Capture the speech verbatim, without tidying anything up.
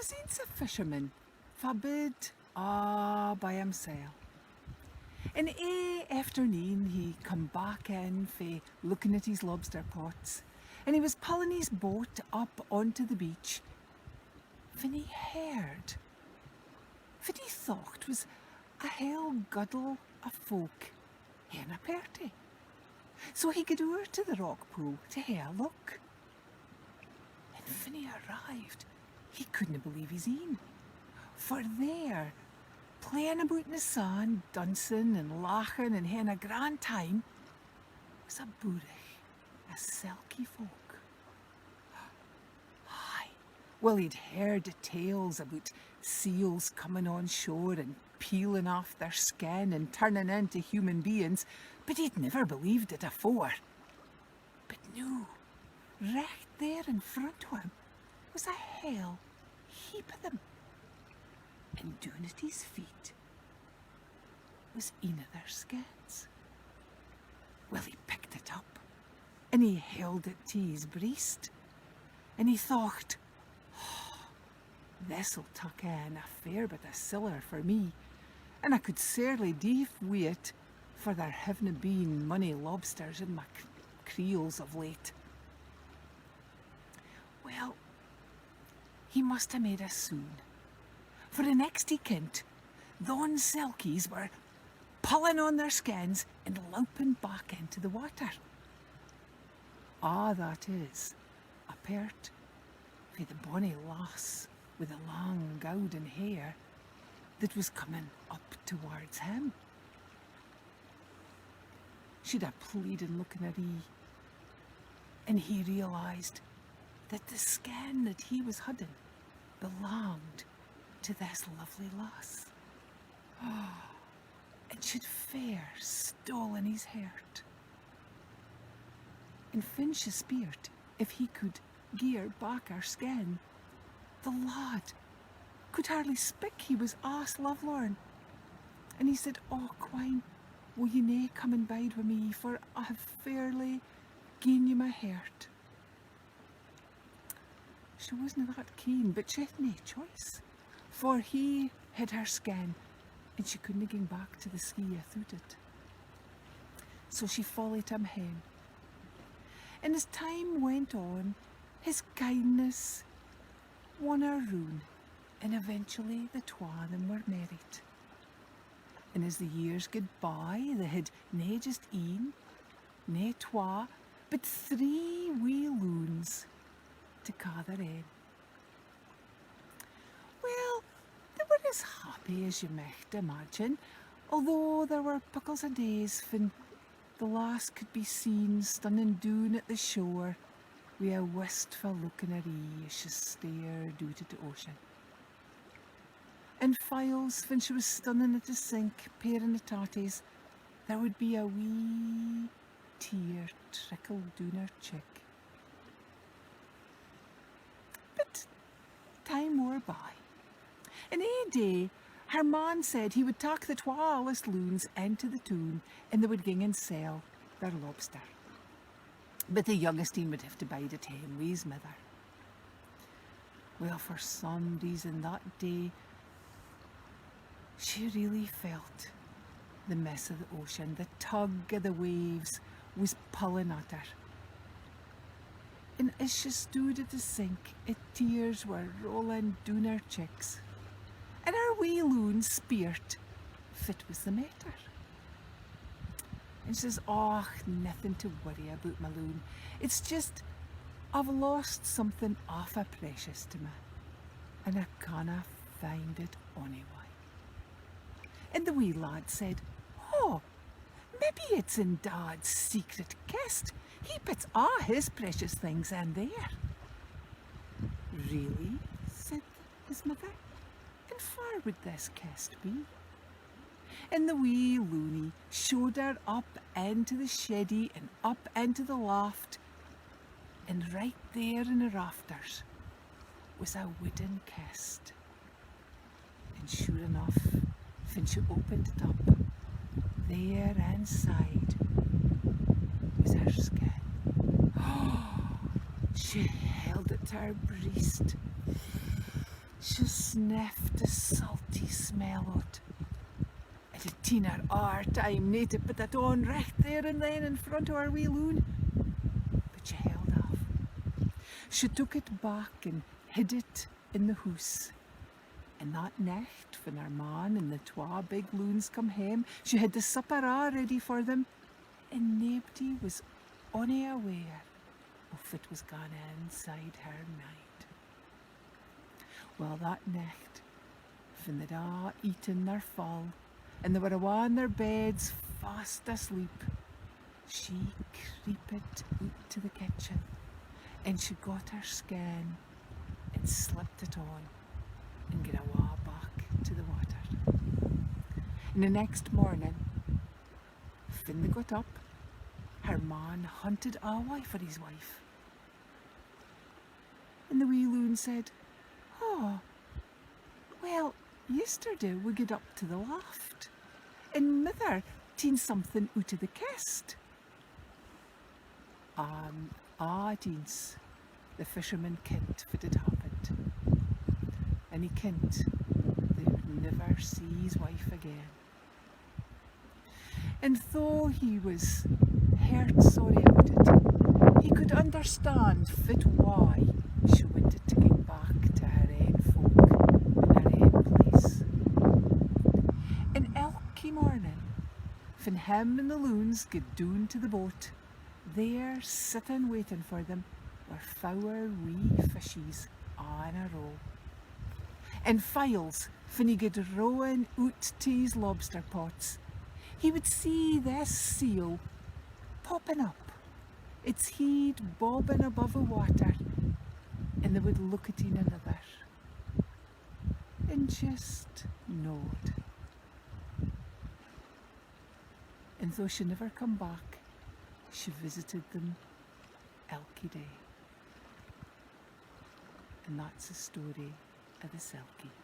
See's a fisherman fa bid aa by himsel. An ae efterneen he come back in fae lookin at his lobster pots, an he wis pullin his boat up onto the beach, fan he heard fit he thocht wis a hale guddle o folk haein a perty. So he gaed ower to the rock pool to hae a look. An fan he arrived, he couldna believe his een. For there, playin aboot in the sun, dancin an lauchin an haein a grand time, wis a booth o selkie folk. Aye, well, he'd heard the tales aboot seals comin on shore an peelin aff their skin an turnin intae human beings, but he'd niver believed it afore. But noo, richt there in front o him, wis a hale heap o them, an doon at his feet wis een o their skins. Well, he picked it up, an he held it tae his breist, an he thocht, "Oh, this'll tuck in a fair bit o siller for me, an I could sairly dee wi it, for there hivna been mony lobsters in my c-, creels of late." Well, he must hae made a soon, for the next he kent, thon selkies were pullin on their skins an lowpin back intae the watter. Ah, that is, apairt fae the bonny lass wi the lang gowden hair that wis comin up towards him. She'd a pleadin look in her ee, an he realised that the skin that he wis huddin belonged to this lovely lass. An she'd fair stolen his hert. An fin she speirt if he could gie her back her skin, the lad could hardly spik, he wis ass lovelorn. An he said, "Oh, Quine, will ye nae come an bide wi me, for I have fairly gien ye my hert." She wisna that keen, but she had nae choice, for he had her skin, an she couldna ging back to the skey athoot it. So she followed him hame. An as time went on, his kindness won her roon, an eventually the twa o them were married. An as the years gaed by, they had nae just een, nae twa, but three wee loons to ca their ain. Well, they were as happy as ye micht imagine, although there were puckles o days fin the lass could be seen stannin doon at the shore wi a wistfu look in her ee as she stared oot at the ocean. An files, fin she wis stannin at the sink parin the tatties, there would be a wee tear trickle doon her cheek. But time wore by. An ae day, her man said he would tak the twa aulest loons intae the toon an they would ging an sell their lobster. But the youngest een would hae to bide at hame wi his mither. Well, for some reason that day, she really felt the miss o the ocean, the tug o the waves wis pullin at her. An as she stood at the sink, the tears were rollin doon her cheeks, an her wee loon speirt fit wis the maitter. An she says, "Och, naething to worry aboot, my loon. It's just I've lost something awfu precious to me, an I canna find it onywye." An the wee lad said, "Oh, maybe it's in Dad's secret kist. He puts aa his precious things in there." "Really?" said his mither. "An far would this kist be?" An the wee loonie showed her up intae the sheddie an up intae the loft, an right there in the rafters wis a wooden kist. An sure enough, fin she opened it up, there inside wis her skin. She held it to her breist. She sniffed the salty smell o't. It had taen her aa her time nae tae pit it on richt there and then in front o her wee loon, but she held aff. She took it back and hid it in the hoose. And that nicht, fan her man and the twa big loons come hame, she had the supper aa ready for them, and naebody wis ony aware o fit wis gaun inside her mind. Well, that nicht, fan they'd aa eaten their full, and they were awa in their beds fast asleep, she creepit oot tae the kitchen, and she got her skin and slippit it on, and gaed awa back tae the water. And the next morning, fin they got up, her man huntit awa for his wife. And the wee loon said, "Oh, well, yesterday we gaed up tae the loft, and mither teen something oot o the kist." And at eence the fisherman kent fit had happened, and he kent that he would never see his wife again. And though he wis hert sorry aboot it, he could understand fit why she wanted tae get back tae her ain folk and her ain place. And ilky morning, fan him and the loons gaed doon tae the boat, there, sitting waiting for them, were fower wee fishies aa in a row. And files, fan he gaed rowing oot tae his lobster pots, he would see this seal popping up, its heid bobbing above the water, and they would look at een another and just nod. And though she never come back, she visited them ilky day. And that's the story of the Selkie.